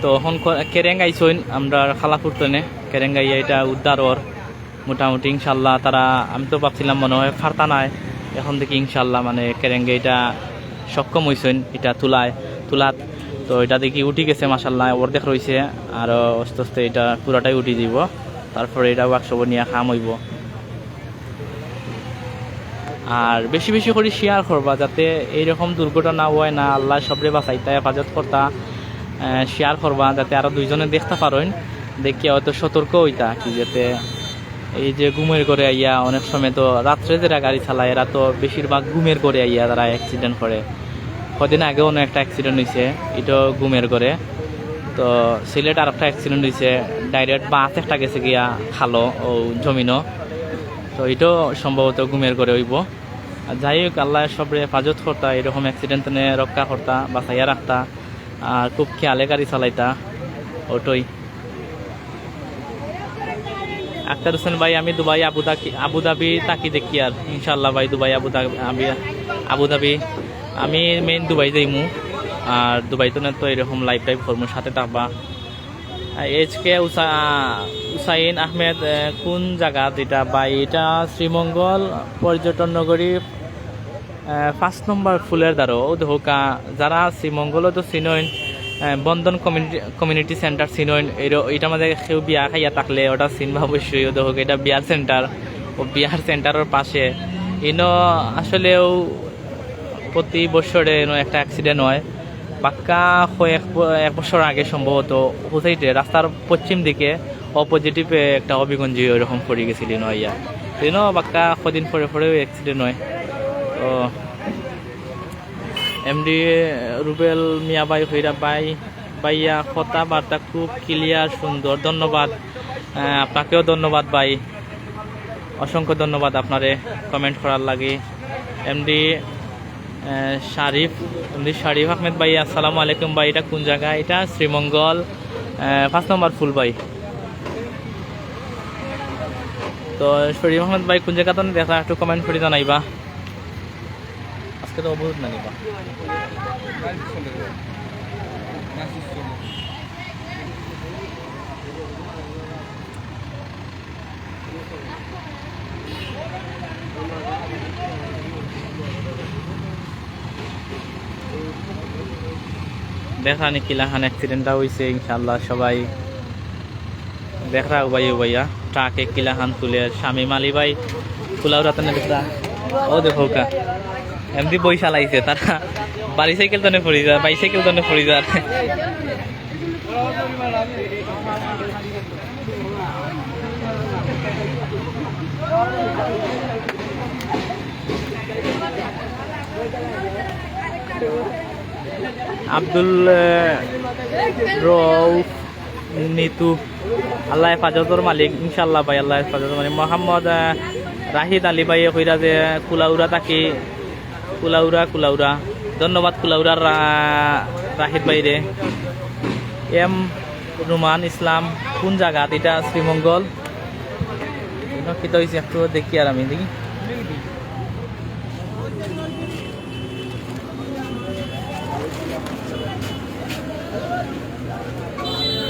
তো অখন ক-, কেরেং আইছইন আমরা খালাপুর তনে, কেরেং আইয়া এটা উদ্ধার অর মোটামুটি ইনশাল্লাহ। তারা, আমি তো ভাবছিলাম মনে হয় ফারতা নাই, অখন দেখি ইনশাল্লাহ মানে কেরেং আইয়া এটা সক্ষম অইছইন এটা তুলায়, তুলাত। তো এটা দেখি উঠি গেছে মাশাল্লাহ, অর্ধেক রইছে, আরো আস্তে আস্তে এটা পুরাটাই উঠি দিব, তারপরে এটা workshop নিয়া কাম অইবো। আর বেশি বেশি করি share করবা, যাতে এইরকম দুর্ঘটনা অয় না। আল্লাহ সবরে বাঁচাইতা, হেফাজত করতা। আহ, share করবা, যাতে আরো দুইজনে দেখতা পারইন, দেখিয়া হয়তো সতর্ক অইতা কি, যাতে এই যে ঘুমের ঘরে আইয়া, অনেক সময় তো রাত্রে যারা গাড়ি চালায়, এরা তো বেশিরভাগ ঘুমের ঘরে আইয়া তারা accident করে। কদিন আগেও অন্য একটা accident অইছে, এটাও ঘুমের ঘরে। তো সিলেট আর একটা accident অইছে, direct বাস একটা গেছে গিয়া খালো ও জমিনো। তো এটাও সম্ভবত ঘুমের ঘরে অইবো। আর যাই হোক, আল্লাহ সবরে হেফাজত করতা, এরকম accident তনে রক্ষা করতা, বাঁচাইয়া রাখতা, আর খুব খেয়ালে গাড়ি চালাইতা। ওটাই। আক্তার হোসেন ভাই, আমি দুবাই আবু দাকি-, আবু ধাবি তাকি দেখিয়ার ইনশাআল্লাহ ভাই, Dubai Abu Dhabi, Abu Dhabi. আমি main দুবাই যাইমু, আর দুবাই তনে তো এরকম live টাইভ করমু, সাথে থাকবা। এইচ কে উসা-, উসাইন আহমেদ, এ, কোন জাগাত এটা ভাই? এটা শ্রীমঙ্গল পর্যটন নগরী, এ, পাঁচ নম্বর ফুলের ধারো। ও দেখো কা-, যারা শ্রীমঙ্গল তো চিনইন, এ, বন্ধন community, community center চিনইন। এর, এটার মাঝে কেউ বিয়া খাইয়া থাকলে ওটা চিনবা অবশ্যই। ও দেখো, এটা বিয়ার center, ও বিয়ার centerর পাশে। ইনো আসলেও প্রতি বছরে এনো একটা accident হয়। বাক্কা কয়েক ব-, এক বছর আগে সম্ভবত ও side-এ রাস্তার পশ্চিম দিকে অপোজিটিভে একটা হবিগঞ্জে ওইরকম পড়ি গেছিল ইনো আইয়া। তো ইনো বাক্কা কদিন পরে পরে অ্যাক্সিডেন্ট হয়। তো এমডি রুবেল মিয়া ভাই কইরা, ভাই, ভাইয়া কথাবার্তা খুব ক্লিয়ার, সুন্দর, ধন্যবাদ। আহ, আপনাকেও ধন্যবাদ ভাই, অসংখ্য ধন্যবাদ আপনারে কমেন্ট করার লাগি। এমডি আহ, শারিফ, এমডি শারিফ আহমেদ ভাই, আসসালামু আলাইকুম ভাই, এটা কোন জায়গা? এটা শ্রীমঙ্গল, আহ, পাঁচ নম্বর ফুল ভাই। তো শরীফ আহমেদ ভাই, কোন জায়গা তনে দেখরা, একটু কমেন্ট করি জানাইবা। আজকে তো অবরোধ না নিবা। দেখরা নি কিলাখান অ্যাক্সিডেন্টটা হইছে, ইনশাআল্লাহ সবাই দেখরা। উবাই উবাইয়া ট্রাকে কিলাখান তুলে, শামীম আলী ভাই কুলাউড়া তনে দেখরা। ও দেখো কা, এমডি বই চালাইছে, তারা বাড়ি সাইকেল তনে পড়ি যায়, বাইসাইকেল তনে পড়ি যায়। আব্দুল, আহ, রউফ নিতু, আল্লাহ হেফাজতর মালিক, ইনশাআল্লাহ ভাই, আল্লাহ হেফাজতর মালিক। মোহাম্মদ, আহ, রাহিদ আলী ভাই কইরা যে কুলাউড়া থাকি, কুলাউড়া, কুলাউড়া। ধন্যবাদ কুলাউড়ার, আহ, রাহিদ ভাইরে। এম রুমান ইসলাম, কোন জাগাত? এটা শ্রীমঙ্গল। ইনো কিতা হইছে একটু দেখি আর আমি দেখি।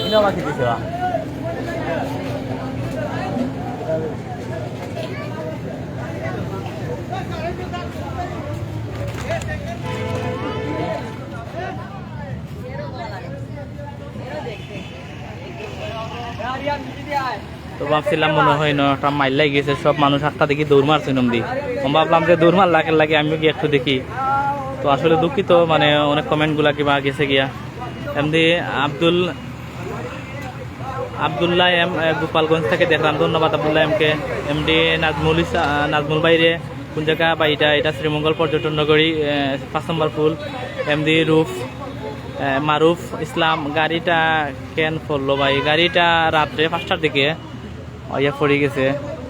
ইনো বাকি দিছে বা। তো ভাবছিলাম মনে হয় না একটা মাইর লাগি গেছে, সব মানুষ একটা দেখি দৌড় মারছে নমদি। আমি ভাবলাম যে দৌড় মারলা কেন লাগে, আমিও গিয়ে একটু দেখি। তো আসলে দুঃখিত, মানে অনেক কমেন্ট গুলা কিবা গেছে গিয়া। MD Abdul, Abdullah M, A, Gopalganj থেকে দেখলাম, ধন্যবাদ Abdullah M K. MD Najmul ইসা-, নাজমুল ভাইরে, কোন জায়গা বা এটা? এটা শ্রীমঙ্গল পর্যটন নগরী, এ, পাঁচ নম্বর ফুল। এমডি রুফ, এ, মারুফ ইসলাম, গাড়িটা কেন পড়লো ভাই? গাড়িটা রাত্রে পাঁচটার দিকে অইয়া পড়ি গেছে।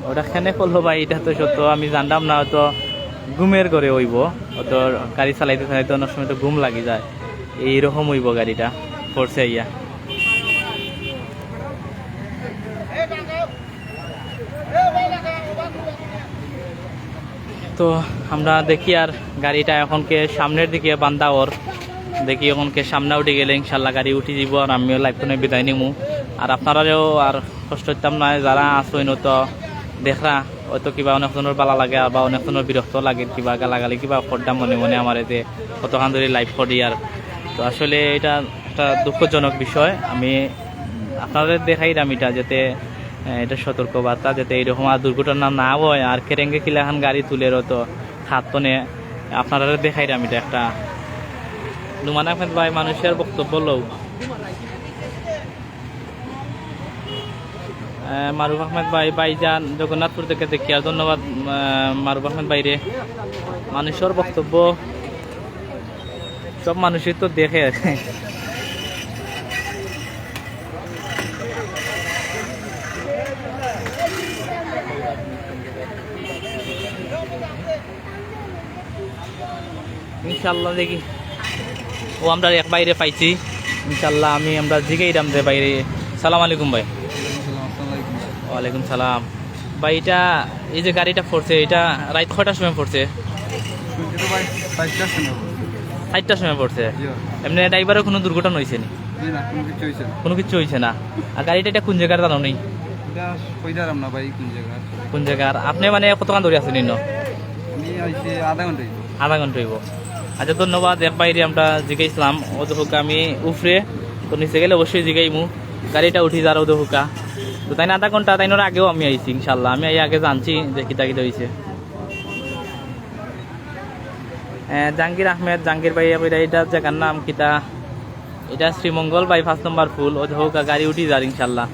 ওটা কেনে পড়লো ভাই, এটা তো সত্য আমি জানলাম না, হয়তো ঘুমের ঘরে হইব, হয়তো গাড়ি চালাইতে চালাইতে অনেক সময় তো ঘুম লাগি যায়, এইরকম হইব গাড়িটা পড়ছে ইয়া। তো আমরা দেখি আর গাড়িটা এখনকে সামনের দিকে বান্ধা ওর, দেখি এখনকে সামনে উঠি গেলে ইনশাল্লাহ গাড়ি উঠি দিব আর আমিও লাইভ থনে বিদায় নিমু। আর আপনারারেও আর কষ্ট দিতাম না, যারা আছো ইনো তো দেখরা, হয়তো কিবা অনেকজনের ভালা লাগে আর বা অনেকজনের বিরক্ত লাগে, কিবা গালাগালি কিবা করতাম মনে মনে আমারে যে কতক্ষণ ধরে লাইভ করি আর। তো আসলে এটা একটা দুঃখজনক বিষয়। আমি আপনারারে দেখাইরাম এটা, যাতে, এ, এটা সতর্ক বার্তা, যাতে এইরকম আর দুর্ঘটনা না হয়। আর কেরেঙ্গে কিলাখান গাড়ি তুলের তো খাত তনে আপনারারে দেখাইরাম এটা একটা। নুমান আহমেদ ভাই, মানুষের বক্তব্য লও। এ, মারুফ আহমেদ ভাই, ভাইজান, জগন্নাথপুর থেকে দেখি আর ধন্যবাদ, এ, মারুফ আহমেদ ভাইরে। মানুষের বক্তব্য সব মানুষই তো দেখে। ইনশাআল্লাহ দেখি। ও, আমরা এক ভাইরে পাইছি। ইনশাআল্লাহ আমি আমরা জিগাইরাম যে ভাইরে। সালাম আলাইকুম ভাই। ওয়ালাইকুম সালাম। ভাই, এটা, এই যে গাড়িটা পড়ছে, এটা রাইত কয়টার সময় পড়ছে? শুনছি তো ভাই, চারটার সময় পড়ছে। চারটার সময় পড়ছে? জি। এমনি ড্রাইভারের কোনো দুর্ঘটনা হইছে নি? জি না, কোনো কিছু হইছে না। কোনো কিছু হইছে না। আর গাড়িটা এটা কোন জায়গার জানো নি? এটা কইতারাম না ভাই, কোন জায়গা। কোন জায়গার? আপনি মানে কতক্ষণ ধরে আছেন ইনো? আমি আইছি আধা ঘন্টা হইব। আধা ঘন্টা হইব। আচ্ছা, ধন্যবাদ। এক বাইরে আমরা জিগাইছিলাম, ও তো হোক আমি উপরে, তো নিচে গেলে অবশ্যই জিগাইমু। গাড়িটা উঠি যার ও তো হোকা। তো তাই না আধা ঘন্টা, তাই না আগেও আমি আইছি, ইনশাল্লাহ। আমি আই আগে জানছি যে কিতা কিতা হইছে। এ, জাহাঙ্গীর আহমেদ, জাহাঙ্গীর ভাই, কইরা এটা জায়গার নাম কিতা? এটা শ্রীমঙ্গল বাইপাস নম্বর ফুল, ও হোক, গাড়ি উঠি যার ইনশাল্লাহ।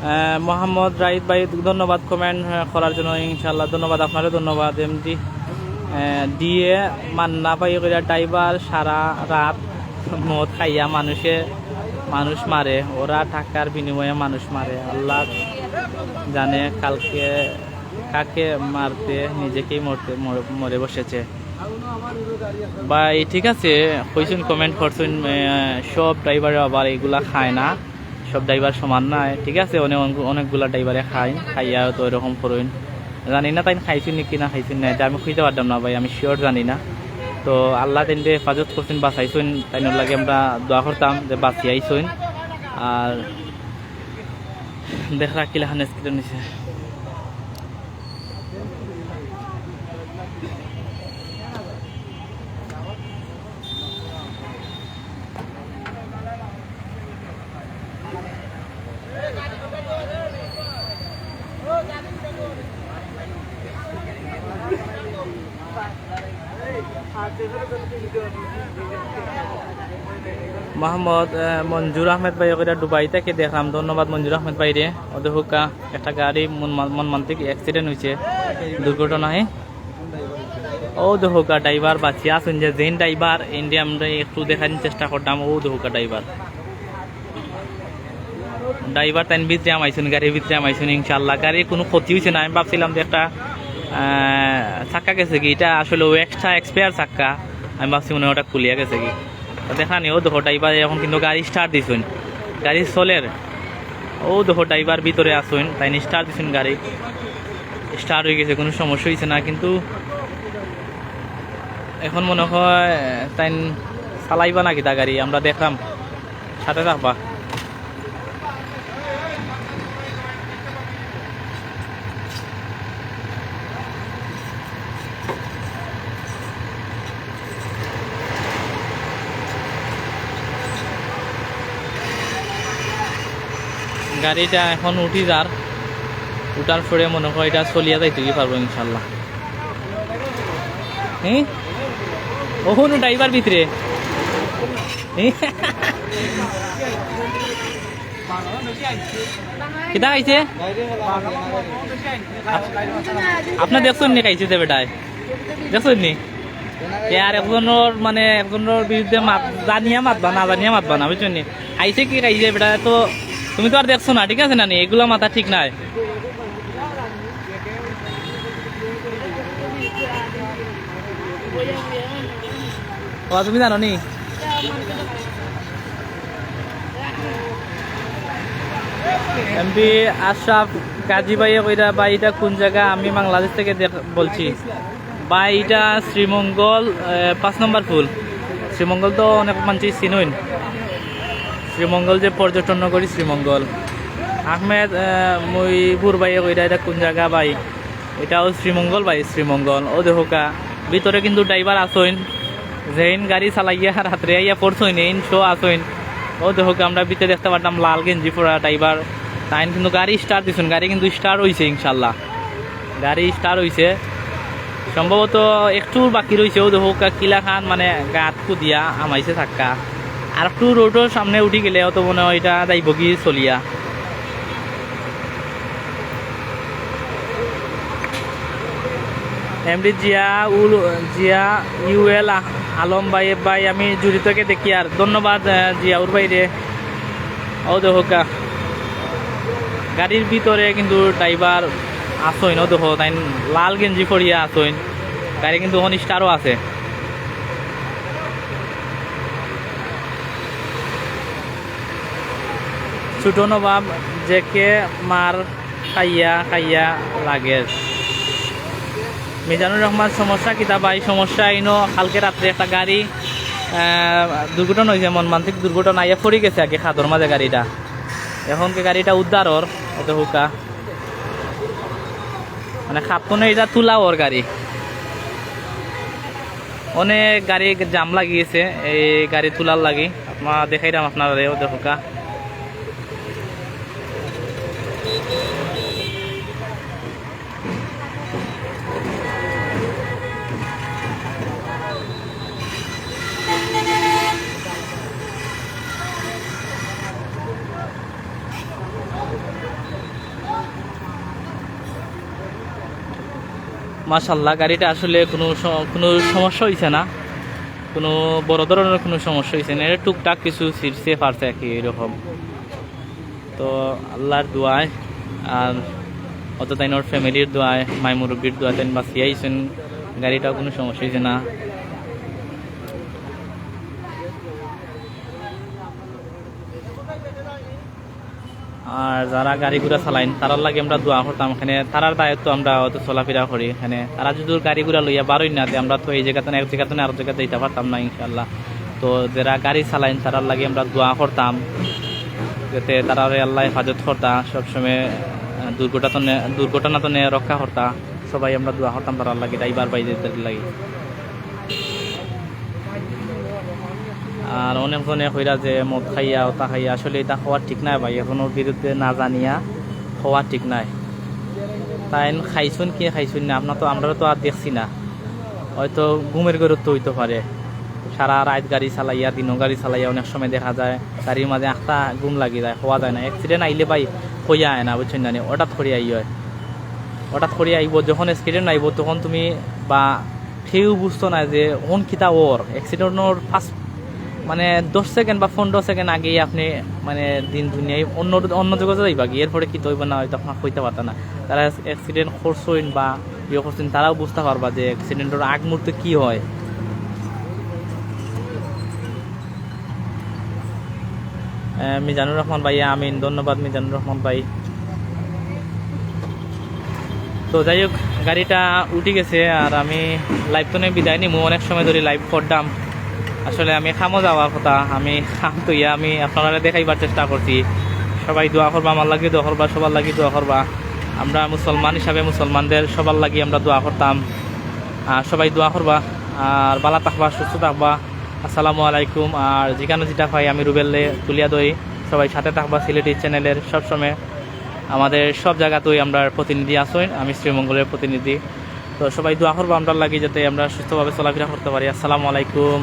আহ, মোহাম্মদ রাইদ ভাই, ধন্যবাদ কমেন্ট, আহ, করার জন্য। ইনশাআল্লাহ, ধন্যবাদ আপনারে, ধন্যবাদ। এমডি, আহ, ডিএ মান্না ভাই কইরা, ড্রাইভার সারা রাত মদ খাইয়া মানুষে, মানুষ মারে, ওরা টাকার বিনিময়ে মানুষ মারে। আল্লাহ জানে কালকে কাকে মারতে নিজেকেই মরতে, মরে, মরে বসেছে। ভাই, ঠিক আছে, কইছইন, কমেন্ট করছইন, আহ, সব ড্রাইভারে আবার এগুলা খায় না, সব ড্রাইভার সমান নায়। ঠিক আছে, অনেক, অনেকগুলা ড্রাইভারে খাইন, খাইয়া তো এরকম করইন। জানি না তাইন খাইছইন নি কি না খাইছইন না, এটা আমি কইতে পারতাম না ভাই, আমি শিওর জানি না। তো আল্লাহ তাইনরে হেফাজত করছইন, বাঁচাইছইন, তাইনর লাগি আমরা দোয়া করতাম যে বাঁচিয়া আইছইন। আর দেখরা কিলাখান অ্যাক্সিডেন্ট হইছে। মোহাম্মদ, আহ, মঞ্জুর আহমেদ ভাই, ওকে দুবাই থেকে দেখলাম। ধন্যবাদ মঞ্জুর আহমেদ ভাইরে। ও দেখউক্কা, একটা গাড়ি মন-, মর্মান্তিক অ্যাক্সিডেন্ট হইছে, দুর্ঘটনায়। ও দেখউক্কা, ড্রাইভার বাঁচিয়া আছইন যে, যেইন ড্রাইভার, ইনরে আমরা একটু দেখার চেষ্টা করতাম। ও দেখউক্কা ড্রাইভার। ড্রাইভার তাইন ভিতরে হামাইছইন, গাড়ির ভিতরে হামাইছইন, ইনশাআল্লাহ। গাড়ির কুনু ক্ষতি হইছে না। আমি ভাবছিলাম যে একটা, আহ, চাক্কা গেছে কি, এটা আসলে ও এক্সট্রা এক্সপায়ার চাক্কা। আমি ভাবছি মনে হয় ওটা খুলিয়া গেছে কি। তো দেখা নি, ও দেখো ড্রাইভার এখন কিন্তু গাড়ি স্টার্ট দিছইন, গাড়ি চলের। ও দেখো ড্রাইভার ভিতরে আছইন, তাইন স্টার্ট দিছইন গাড়ি, স্টার্ট হয়ে গেছে, কোনো সমস্যা হইছে না। কিন্তু এখন মনে হয় তাইন চালাইবা না কিতা গাড়ি, আমরা দেখলাম। সাথে থাকবা। গাড়িটা এখন উঠি যার, উঠার পরে মনে হয় এটা চলিয়া যাইতে কি পারবো ইনশাল্লাহ। হুম, ওহনু ড্রাইভার ভিতরে। হুম? কিতা খাইছে? আপ-, আপনি দেখছইন নি খাইছে যে বেটায়? দেখছইন নি? এ আর একজনর, মানে, একজনর বিরুদ্ধে মাত-, জানিয়া মাতবা না, জানিয়া মাতবা না, বুঝছইন নি? খাইছে কি খাইছে বেটায় তো, তুমি তো আর দেখছো না, ঠিক আছে না নি? এগুলা মাথা ঠিক নাই। ও, তুমি জানো নি? এমপি আশরাফ গাজী ভাইয়ে কইরা, "ভাই, এটা কোন জায়গা? আমি বাংলাদেশ থেকে দেখ-, বলছি।" ভাই, এটা শ্রীমঙ্গল, আহ, পাঁচ নম্বর পুল। শ্রীমঙ্গল তো অনেক মানুষই চিনইন। শ্রীমঙ্গল যে পর্যটন নগরী শ্রীমঙ্গল। আহমেদ, আহ, মহিবুর ভাইয়ে কইরা, "এটা কোন জায়গা ভাই?" এটাও শ্রীমঙ্গল ভাই, শ্রীমঙ্গল। ও দেখউক্কা, ভিতরে কিন্তু ড্রাইভার আছইন, যেইন গাড়ি চালাইয়া রাত্রে আইয়া পড়ছইন, এইন শো আছইন। ও দেখউক্কা, আমরা ভিতরে দেখতে পারতাম লাল গেঞ্জি পরা ড্রাইভার, তাইন কিন্তু গাড়ি স্টার্ট দিছইন, গাড়ি কিন্তু স্টার্ট হইছে ইনশাল্লাহ, গাড়ি স্টার্ট হইছে। সম্ভবত একটু বাকি রইছে, ও দেখউক্কা কিলাখান মানে গাত কুদিয়া হামাইছে চাক্কা। আর একটু রোডর সামনে উঠি গেলে অত মনে হয় এটা যাইবগি চলিয়া। এমডি জিয়া উল, জিয়া ইউএল আ-, আলম ভাই, ভাই আমি জুড়ি থেকে দেখি আর ধন্যবাদ, আহ, জিয়াউর ভাইরে। ও দেখউক্কা, গাড়ির ভিতরে কিন্তু ড্রাইভার আছইন, ও দেখো তাইন লাল গেঞ্জি পরিয়া আছইন, গাড়ি কিন্তু অখন স্টার্টও আছে। ছোট নবাব জেকে মার খাইয়া খাইয়া লাগের। মিজানুর রহমান, সমস্যা কিতা ভাই? সমস্যা ইনো কালকে রাত্রে একটা গাড়ি, আহ, দুর্ঘটনা হইছে, মর্মান্তিক দুর্ঘটনা, আইয়া পড়ি গেছে আগে খাদর মাঝে গাড়িটা। এখন কি গাড়িটা উদ্ধার অর, ও দেখউক্কা। মানে খাত তনে এটা তুলা অর গাড়ি। অনেক গাড়ি জাম লাগি গেছে এই গাড়ি তুলার লাগি। আপনারা দেখাইলাম আপনারারে, ও দেখউক্কা। মাশাআল্লাহ, গাড়িটা আসলে কোনো স-, কোনো সমস্যা হইছে না, কোনো বড় ধরনের কোনো সমস্যা হইছে না। এটা টুকটাক কিছু ছিঁড়ছে ফাড়ছে আর কি, এরকম। তো আল্লাহর দোয়ায় আর অত তাইনর ফ্যামিলির দোয়ায়, মাই মুরব্বির দোয়ায় তাইন বাঁচিয়া আইছেন, গাড়িটাও কোনো সমস্যা হইছে না। আর যারা গাড়ি ঘোড়া চালাইন, তারার লাগি আমরা দোয়া করতাম। এখানে তারার দায়িত্ব আমরা অত চলাফেরা করি। এখানে তারা যদি গাড়ি ঘোড়া লইয়া বারোই না, তে আমরা তো এই জায়গা থেকে এক জায়গা থেকে আরো জায়গা যাইতে পারতাম না ইনশাআল্লাহ। তো যারা গাড়ি চালাইন, তারার লাগি আমরা দোয়া করতাম, যাতে তারারে আল্লাহ হেফাজত করতা, সবসময় আহ, দুর্ঘটনা তো নে-, দুর্ঘটনা তো নে রক্ষা করতা। সবাই আমরা দোয়া করতাম তারার লাগি, ড্রাইভার ভাইদের লাগি। আর অনেকজনে কইরা যে মদ খাইয়া, ওটা খাইয়া, আসলে এটা খাওয়া ঠিক নাই ভাই। এখনো বিরুদ্ধে না জানিয়া খাওয়া ঠিক নাই। তাইন খাইছুন কি খাইছুন না, আপনার তো, আমরা তো আর দেখছি না। হয়তো ঘুমের ঘরে তো হইতে পারে, সারা রাত গাড়ি চালাইয়া, দিনও গাড়ি চালাইয়া অনেক সময় দেখা যায় গাড়ির মাঝে একটা ঘুম লাগি যায়, খাওয়া যায় না। অ্যাক্সিডেন্ট আইলে ভাই কইয়া আয় না, বুঝছেন না নি? হঠাৎ করে আই হয়, হঠাৎ করে আইব, যখন অ্যাক্সিডেন্ট আইব তখন তুমি বা কেউ বুঝতো না যে কোন কিতা ওর অ্যাক্সিডেন্টর ফার্স্ট, মানে, দশ সেকেন্ড বা পনেরো সেকেন্ড আগেই আপনি, মানে, দিন দুনিয়ায় অন্য, অন্য জগতে যাইবা গিয়ে, এরপরে কিতা হইব না হইতো আপনার কইতে পারতা না। তারা অ্যাক্সিডেন্ট করছইন বা ইয়ে করছইন, তারাও বুঝতে পারবা যে অ্যাক্সিডেন্টর আগ মুহূর্তে কি হয়। আহ, মিজানুর রহমান ভাইয়া আমিন, ধন্যবাদ মিজানুর রহমান ভাই। তো যাই হোক, গাড়িটা উঠি গেছে, আর আমি লাইভ তো নিয়ে বিদায় নিমু। অনেক সময় ধরে লাইভ করলাম, আসলে আমি কামো যাওয়ার কথা, আমি কাম তো ইয়া, আমি আপনারা দেখাইবার চেষ্টা করছি। সবাই দোয়া করবা, আমার লাগি দোয়া করবা, সবার লাগি দোয়া করবা। আমরা মুসলমান হিসাবে মুসলমানদের সবার লাগি আমরা দোয়া করতাম। আর সবাই দোয়া করবা, আর ভালা থাকবা, সুস্থ থাকবা। আসসালামু আলাইকুম। আর যেখানে যেটা পাই আমি রুবেলে তুলিয়া দই, সবাই সাথে থাকবা সিলেটি চ্যানেলের সবসময়। আমাদের সব জায়গাতেই আমরা প্রতিনিধি আছইন, আমি শ্রীমঙ্গলের প্রতিনিধি। তো সবাই দোয়া করবা আমরার লাগি, যাতে আমরা সুস্থভাবে চলাফেরা করতে পারি। আসসালামু আলাইকুম।